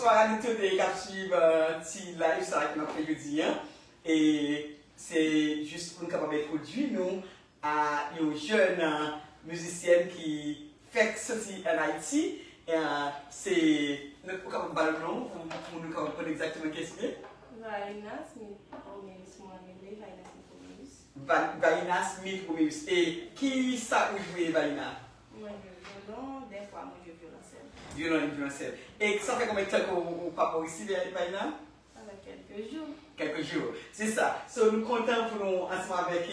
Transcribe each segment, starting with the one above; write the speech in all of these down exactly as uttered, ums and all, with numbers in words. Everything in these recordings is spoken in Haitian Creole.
Bonswa a nou tout k ap swiv ti live sa ki n ap fè jodi a. E se jis pou n kapab entwodui nou a yon jèn mizisyèn ki fèk soti ann Ayiti. Se, ou kapab ba l non pou, pou nou kapab konn egzakteman kiyès li ye? Vaina Smith Romeus mwen rele, Vaina Smith Romeus. Vaina Smith Romeus. E ki sa ou jwe, Vaina? Mwen jwe vyolon, dèfwa mwen jwe vyolonsèl. Vyolon e vyolonsèl. E sa fè konbyen tan ke ou pa bò isi, Vaina? Sa fè kèlke jou. Kèlke jou. Se sa. So, nou kontan pou nou ansanm avèk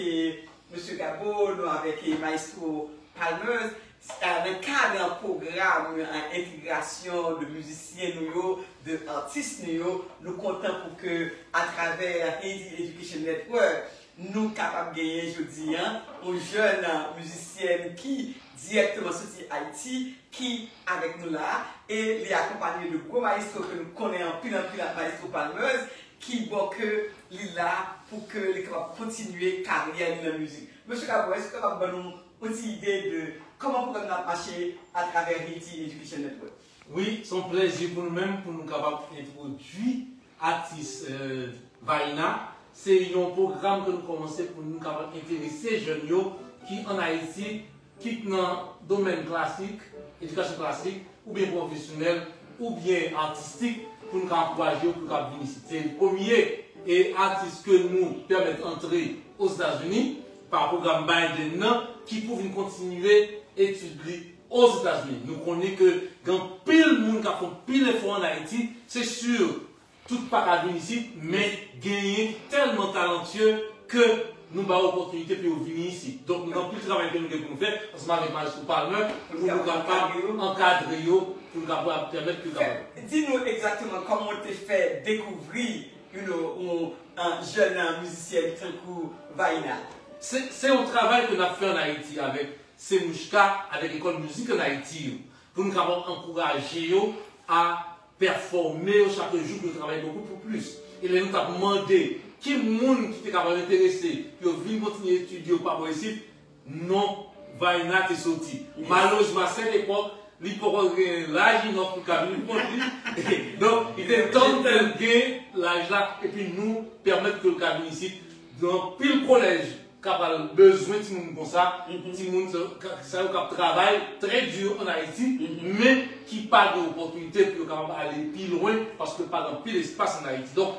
mesye Gabo, nou avèk maestro Palmers, nan kad pwogram entegrasyon de mizisyen nou yo, de atis nou yo, nou kontan pou ke atravè Haiti Education Network, nou kapab genyen jodi a yon jèn mizisyèn ki dirèkteman soti Ayiti, ki avèk nou la, e li akonpanye de gwo maestro ke nou konnen anpil, anpil, maestro Palmers, ki bò ke li la pou ke li kapab kontinye karyè li nan mizik. Mesye Gabo, èske w kapab ban nou yon ti ide de kòman pwogram nan ap mache atravè Haiti Education Network? Wi, se yon plèzi pou nou menm pou nou kapab entwodui atis Vaina. Se yon pwogram ke nou kòmanse pou nou kapab enterese jèn yo ki ann Ayiti, kit nan domèn klasik, edikasyon klasik, oubyen pwofesyonèl, oubyen atistik, pou nou ka ankouraje yo pou yo ka vin isit. Se premye e atis ke nou pèmèt antre Ozetazini pa pwogram Biden nan, ki pou vin kontinye etid li Ozetazini. Nou konnen ke gen anpil moun k ap fè anpil efò ann Ayiti, se si, tout pa ka vin isit, men genyen ki tèlman talantye ke nou ba yo opòtinite pou yo vini isit. Donk, nou gen anpil travay ke nou gen pou nou fè, ansanm avèk Maestro Palmer, pou nou kapab ankadre yo, pou nou kapab pèmèt ke yo kapab. Di nou egzakteman kòman w te fè dekouvri, you know, yon, yon jèn mizisyèn tankou Vaina. Se, se yon travay ke n ap fè ann Ayiti avèk Semouchka, avèk lekòl mizik ann Ayiti yo, pou nou kapab ankouraje yo a pèfòme yo chak jou, pou yo travay bokou pou plis. E lè nou t ap mande ki moun ki te kapab enterese pou yo vin kontinye etid yo pa bò isit, non Vaina te soti. Malerezman, a sèt epòk, li poko gen laj inòf pou l ka vin pou kont li. Donk, li te tann ke l gen laj la, epi nou pèmèt ke l ka vin isit. Donk, pil kolèj ka pral bezwen timoun konsa, timoun sa, sa yo k ap travay trè di ann Ayiti, men ki pa gen opòtinite pou yo kapab ale pi lwen, paske pa gen anpil espas ann Ayiti. Donk,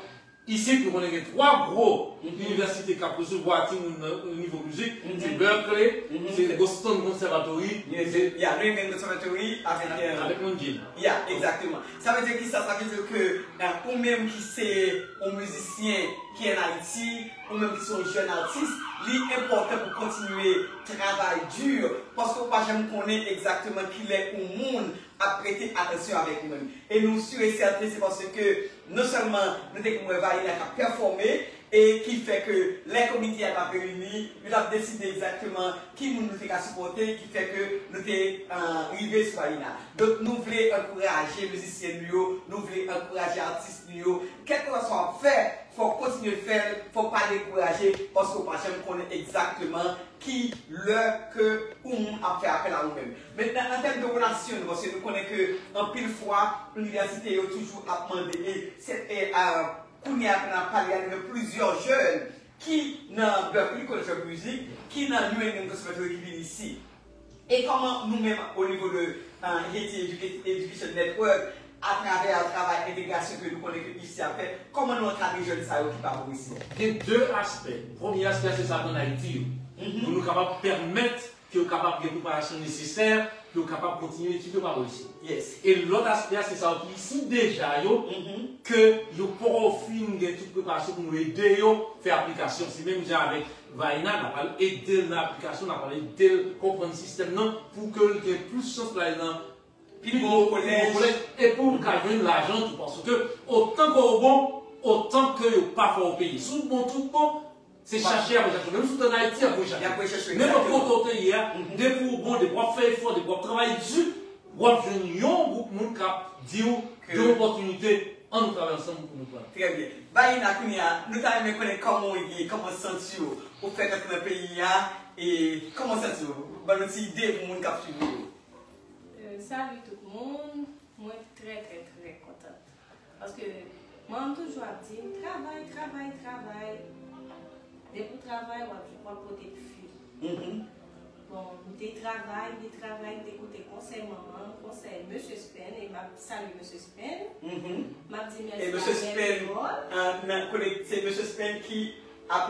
isit, nou konnen gen twa gwo inivèsite k ap resevwa timoun nan nivo mizik, se Berklee, se Boston Conservatory, se New England Conservatory avèk, avèk London. Ya, egzakteman. Sa vle di ki sa? Sa vle di ke, ou menm ki se yon mizisyen ki ann Ayiti, ou menm ki se yon jèn atis, li enpòtan pou kontinye travay di, paske ou pa janm konnen egzakteman kilè yon moun ap prete atansyon avèk ou menm. E nou si e sèten, se paske non sèlman nou te konn wè Vaina k ap pèfòme, e ki fè ke lè komite a t ap reyini, yo t ap deside egzakteman ki moun nou te ka sipòte, ki fè ke nou te rive sou Vaina. Donk, nou vle ankouraje mizisyen nou yo, nou vle ankouraje atis nou yo. Kèlkeswa sa w ap fè, fò w kontinye fè l, fò w pa dekouraje, paske w pa janm konnen egzakteman ki lè ke yon moun ap fè apèl a ou menm. Mentnan, an tèm de relasyon nou, paske nou konnen ke anpil fwa, inivèsite yo toujou ap mande, e, se, e, a, kounye a ke n ap pale a, nou gen plizyè jèn ki nan Berklee College of Music, ki nan New England Conservatory ki vin isi. E kòman nou menm, o nivo de, e, Haiti Educa-, Education Network, atravè travay entegrasyon ke nou konnen ke I F C ap fè, kòman nou ankadre jèn sa yo ki pa bò isi? Gen de aspè. Premye aspè, se sa k ann Ayiti yo. Pou nou kapab pèmèt ke yo kapab gen preparasyon nesesè, pou yo kapab kontinye etid yo pa bò isi. E lòt aspè a, se sa yo ki isi deja yo, ke yo poko fin gen tout preparasyon pou nou ede yo fè aplikasyon. Se menm jan avèk Vaina, n ap al ede l nan aplikasyon, n ap al ede l konprann sistèm nan, pou ke l gen plis chans pou l ale nan pi bon kolèj, e pou l ka jwenn lajan tou, paske otan ke w bon, otan ke yo pa fè w peye. Si w bon tout bon, se chache y ap chache w. Menm si w t ann Ayiti, y ap chache w. Nenpòt kote w te ye a, depi w bon, depi w ap fè efò, depi w ap travay di, w ap jwenn yon gwoup moun k ap di w gen opòtinite, ann nou travay ansanm pou nou pran. Trè byen. Vaina, kounye a, nou ta renmen konnen kòman w ye, kòman w santi w, ou fèk antre nan peyi a, e kòman w santi w? Ban nou ti ide pou moun k ap swiv nou yo. Euh, salut tout moun. Mwen trè, trè, trè kontan. Paske manman m toujou ap di m, travay, travay, travay. Depi w travay, w ap, w ap pote fwi. Mhm. Bon, m te travay, m te travay, m te koute konsèy manman m, konsèy Mesye Spen, e m ap salye Mesye Spen. Mhm. M ap di mèsi a Mèt Pòl. Ah, nan, kote, se Mesye Spen ki ap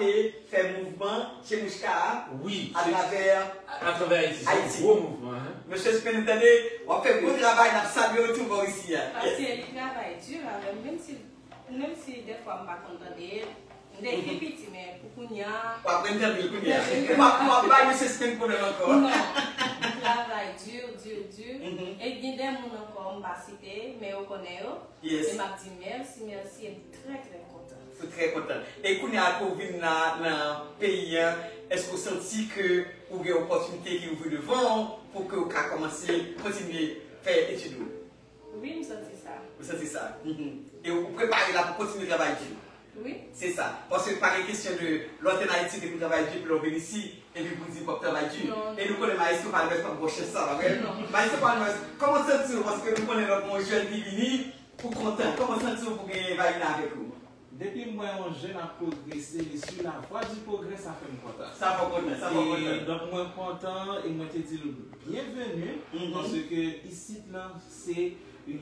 fè mouvman Chemouchka a atravè Ayiti. Wi, atravè Ayiti. Se yon gwo mouvman, hein. Mesye Spen, nou tande, w ap fè gwo travay, n ap salye w tou bò isi a. Paske li travay di avè m, menm si, menm si dèfwa m pa konn tande l, m te pi piti, men pou kounye a. W ap aprann tande l kounye a. Ou p ap, ou p ap bay Mesye Spen pwoblèm ankò. Non. Li travay di, di, di. Mhm. E gen de moun ankò m pa site, men yo konnen yo. Yes. E m ap di mèsi, mèsi, e m trè, trè kontan. Ou trè kontan. E kounye a ke w vin la nan peyi a, èske w santi ke ou gen opòtinite ki ouvri devan w pou ke w ka kòmanse kontinye fè etid ou? Wi, m santi sa. Ou santi sa? Mhm. E ou prepare la pou kontinye travay di? Wi. Se sa. Paske pa gen kesyon de lè w te nan Ayiti, te pou travay di, epi lè w vin isi, epi pou di w p ap travay di. Non, non. E nou konnen Maestro Palmès p ap ba w chans sa, pa vre? Non. Maestro Palmès, kòman w santi w? Paske nou konnen lè w gen yon jèn ki vini, ou kontan. Kòman w santi w pou gen Vaïna avèk ou? Depi m wè yon jèn ap pwogrese, li sur la voie du progrès, sa fè m kontan. Sa fè w kontan, sa fè w kontan. E donk mwen kontan e mwen te di l byenveni, mhm, paske isit lan se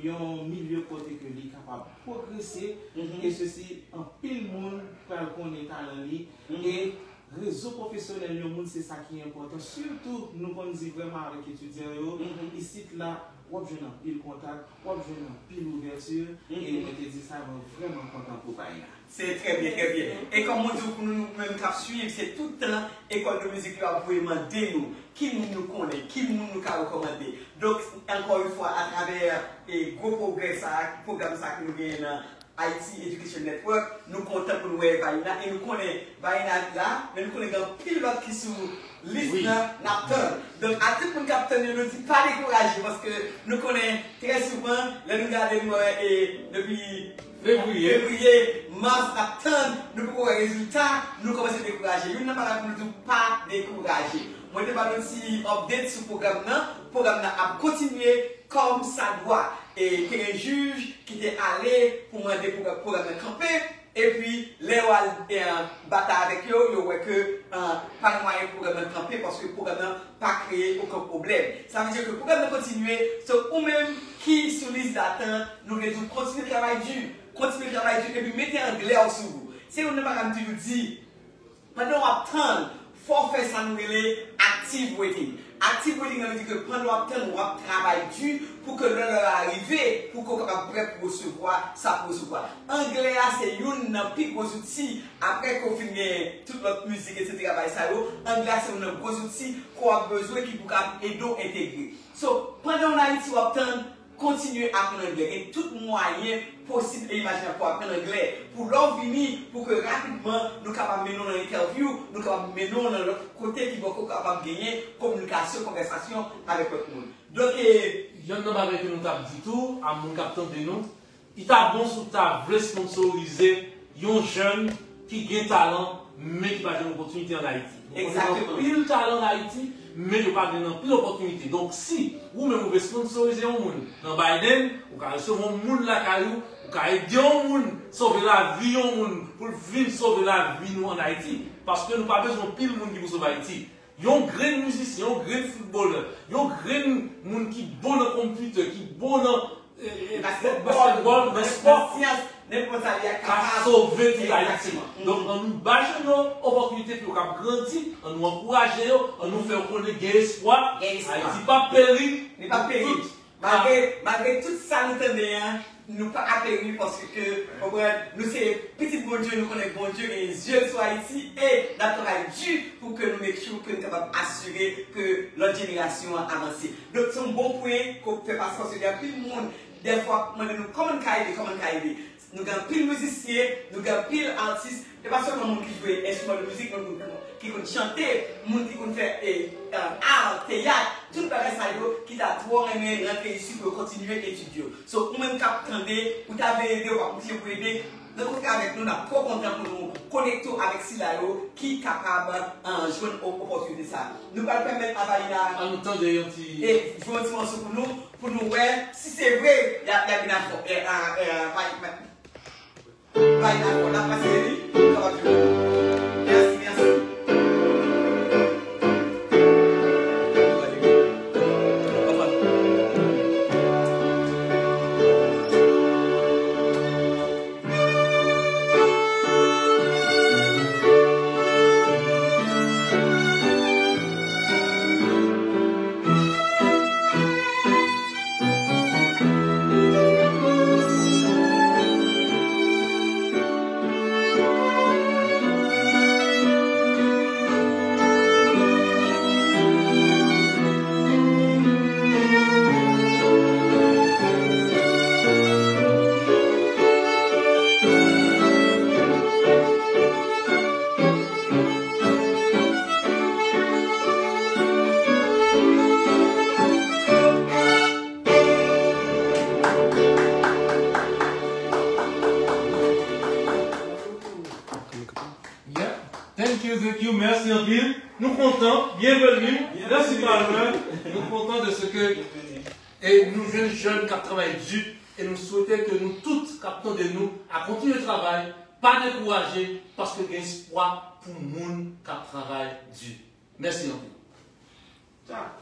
yon milye kote ke li kapab pwogrese, mhm, e sesi anpil moun pral konnen talan li, mhm, e rezo pwofesyonèl yon moun, se sa ki enpòtan. Sitou, nou konn di vrèman avèk etidyan yo, mhm, isit la, w ap jwenn anpil kontak, w ap jwenn anpil ouvèti, e, mhm, mwen te di sa, mwen vrèman kontan pou Vaïna. Se trè byen, trè byen. E kòm ou di, pou nou, nou menm k ap swiv, se tout tan ekòl de mizik yo ap voye mande nou ki moun nou konnen, ki moun nou ka rekòmande. Donk, ankò yon fwa, atravè, e, gwo pwogrè sa, pwogram sa ke nou genyen nan Haiti Education Network, nou kontan pou nou wè Vaïna, e nou konnen Vaïna la, men nou konnen gen anpil lòt ki sou lis nan, n ap tann. Donk, a tout moun k ap tann yo, nou di pa dekouraje, paske nou konnen trè souvan, lè nou gade nou wè, e, depi fevriye, fevriye, mas, n ap tann, nou poko wè rezilta, nou kòmanse dekouraje. Youn nan bagay pou nou di w pa dekouraje. Mwen te ba nou ti update sou pwogram nan. Pwogram nan ap kontinye kòm sa dwa. E te gen jij ki te ale pou mande pou pwogram nan kanpe. Epi, lè yo al, e, batay avèk yo, yo wè ke, e, pa gen mwayen pwogram nan kanpe paske pwogram nan pa kreye okenn pwoblèm. Sa vle di ke pwogram nan kontinye, se ou menm ki sou lis datant, nou vle di w kontinye travay di, kontinye travay di, epi mete anglè w sou ou. Se youn nan bagay m toujou di, pandan w ap tann, fò w fè sa nou rele active waiting. Active waiting, sa vle di ke pandan w ap tann, w ap travay di pou ke lè lè a rive, pou ke w kapab prè pou resevwa sa pou resevwa. Anglè a se youn nan pi gwo zouti, apre ke w fin gen tout lòt mizik, etsetera, bagay sa yo, anglè a se youn nan gwo zouti ke w ap bezwen ki pou kapab ede w entegre. So, pandan w nan Ayiti, w ap tann, kontinye aprann anglè. Gen tout mwayen posib e imajinab pou aprann anglè. Pou lè w vini, pou ke rapidman nou kapab mennen w nan entèvyou, nou kapab mennen w nan lòt kote ki bò ke w kapab genyen kominikasyon, konvèsasyon avèk lòt moun. Donk, e, yonn nan bagay ke nou t ap di tou, a moun k ap tande nou, li ta bon si w ta vle sponsorize yon jèn ki gen talan, men ki pa jwenn opòtinite ann Ayiti. Nou konnen gen anpil talan ann Ayiti, men yo pa jwenn anpil opòtinite. Donk, si ou menm ou vle sponsorize yon moun nan Biden, ou ka resevwa yon moun lakay ou, ou ka ede yon moun sove lavi yon moun pou l vin sove lavi nou ann Ayiti. Paske nou pa bezwen anpil moun ki pou sove Ayiti. Yon grenn mizisyen, yon grenn foutbolè, yon grenn moun ki bon nan konpitè, ki bon nan, e, e, baskètbòl, nan spò, nenpòt sa li a ka sove tout Ayiti. Donk, ann nou ba jèn yo opòtinite pou yo kab grandi, ann nou ankouraje yo, ann nou fè yo konnen gen espwa. Ayiti p ap peri. Li p ap peri. Malgre, malgre tout sa nou tande an, nou pa ka peri paske, konprann, nou se pitit Bondye, nou konnen Bondye gen zye l sou Ayiti e n ap travay di pou ke nou make sure ke nou kapab asire ke lòt jenerasyon an avanse. Donk, se yon bon pwen ke w fè pase paske gen anpil moun, dèfwa, ap mande nou kòman n ka ede, kòman n ka ede. Nou gen anpil mizisyen, nou gen anpil atis, e pa sèlman moun ki jwe enstriman de mizik, moun ki konn, ki konn chante, moun ki konn fè, e, e, ar, teyat, tout bagay sa yo ki ta twò renmen rantre isi pou yo kontinye etid yo. So, ou menm k ap tande, ou ta vle ede, ou pa oblije pou ede, Rankontre avèk nou, n ap twò kontan pou nou konekte w avèk sila yo ki kapab, eh, jwenn o-, opòtinite sa. Nou pral pèmèt Avalina, an nou tande yon ti, e jwe yon ti mòso pou nou, pou nou wè si se vre y ap, y ap vin avè, eh, eh, eh, bay, bay, bay akò, n ap pase li, nou kapab jwe. Mèsi, mèsi. Yeah. Thank you, thank you. Mèsi anpil. Nou kontan. Byenveni. Mèsi, Palmer. Nou kontan de se ke, e nou jwenn jèn k ap travay di. E nou swete ke nou tout k ap tande nou a kontinye travay, pa dekouraje, paske gen espwa pou moun k ap travay di. Mèsi anpil.